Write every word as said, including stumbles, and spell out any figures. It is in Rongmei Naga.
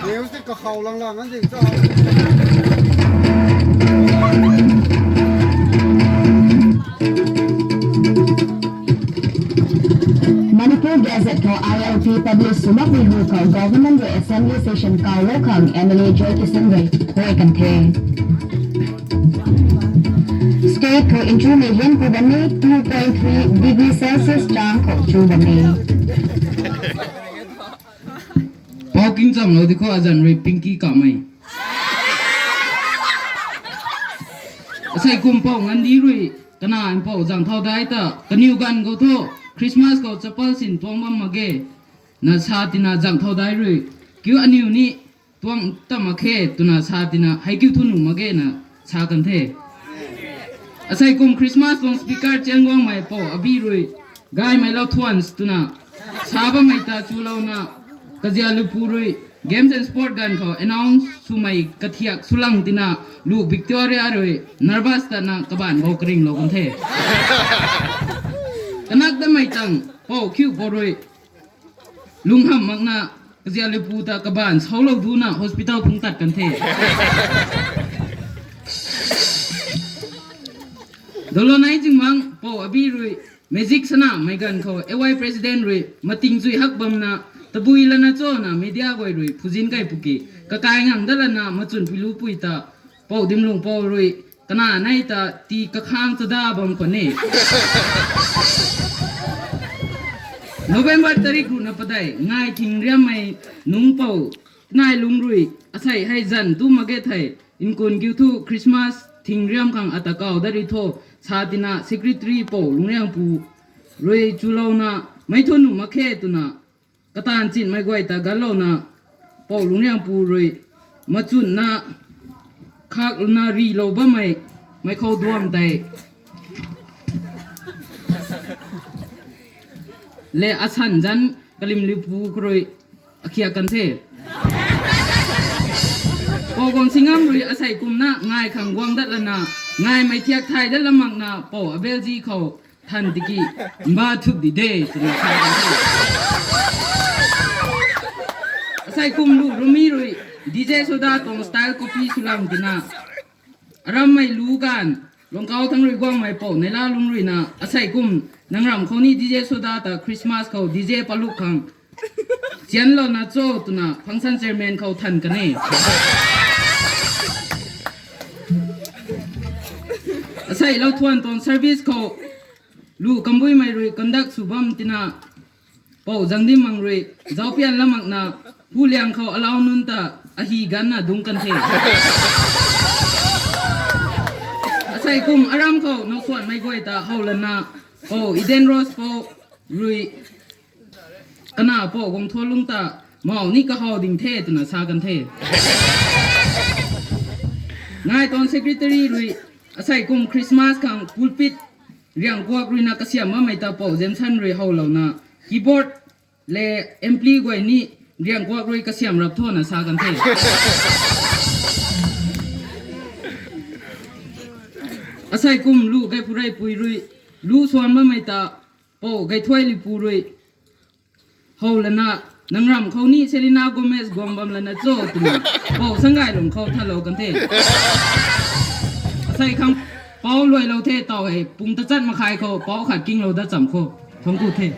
News ti kakhou lang lang an ding cha. Manipur Gazette khou I L P publish sw makmei hu khou Government rui Assembly Session kaulou khang M L A Joy Kishan rui hui kan the. State khou nchumei hian pu bam e, two point three degree Celsius chang khou chu bam e. Pou king chamlou di khou azan rui Pinky Kamei. Asei kum pou ngan di rui, kana mpou zang thau dai ta, kaniw ganv khou thu, Christmas khou chapal sin tuang bam mak ge, na sa tina zang thau dai rui, kiu aniw ni tuang ta mak khe twna sa tina, hei kiu thu nuh mak ge na sa kan the. Asei kum Christmas tuang speaker chiang guangmei pou abi rui, gaymei lou thuan twna, sa bammei ta chulouna, kazia lupu rui, Games and Sport ganv khou announce swmei kathiak swlang tina, lu Victoria rui, nervous tana kabaanc bou karinglou kan the. Kanak damei tang, pou khiu pou rui, lunghamh makna, kazia lupu ta kabaanc soulou duna hospital phungc tat kan the. Dolo nai zingmang pou abi rui, magic sana mei ganv khou A Y president rui, mating chui hak bamna, tabui lana cho na media guay rui, phuzin kai puki, kakai ngang dat lana, machun pui lu pui ta, pou dimlung pou rui, kana nai ta, ti kakhang chada bam khwan e. November tarik ruhna padei, ngai thing riammei nungc pou, nai lung rui, asei hei zan tu mak ge thei, nkun kiu thu Christmas thing riam khang ata kau dat ri tho, sa tina secretary pou Lungriangpu rui chulouna, mei thu nuh mak khe twna, kataanv chinmei guay ta ganlouna, pou Lungriangpu rui, machunna, khakna rilou bammei, mei khou duam tei. Le asan zan kalim lipu khou rui, akhiak kan the. Pou Guang Singam rui asei kumna ngai khang guang dat lana, ngaimei thiak thay dat lamakna pou Abelji khou than tiki, mba thup di de, twna sa kan the. Asei kum lu Rumi rui, D J Soda tuang style copy swlang tina, arammei lu ganv, Lungkau thang rui guangmei pou Neila Lungc ruina, asei kum, nang ram khou ni D J Soda ta Christmas khou D J paluk khang, chianlouna cho twna function chairman khou than kan e. Asei lou thuan tuang service khou, lu Kambuimei rui conduct sw bam tina, pou Zangdimmang rui, zaupian lamakna, hu liang khou alau nunc ta, ahi ganna dungc kan the. Asei kum aram khou nowsuanmei guay ta how lana, pou Eden Rose pou rui, kana pou Guangthualung ta, mau ni kahaw ding the twna sa kan the. Ngai tuang secretary rui, asei kum Christmas khang pulpit, Riangkuak ruina kasiam bammei ta pou Jameson rui howlouna, keyboard le ampli guay ni Riangkuak rui kasiam rap thona sa kan the. Asei kum lu Gaipurei pui rui, lu suan bammei ta, pou Gaithuai lipu rui, how lana, nang ram khou ni Selena Gomez guang bam lana cho twna, pou Sanggailung khou thalou kan the. Asei khang, pou luailou the taw hei, pung tachat makhai khou, pou khat kinglou dat cham khou, thuangc ku the.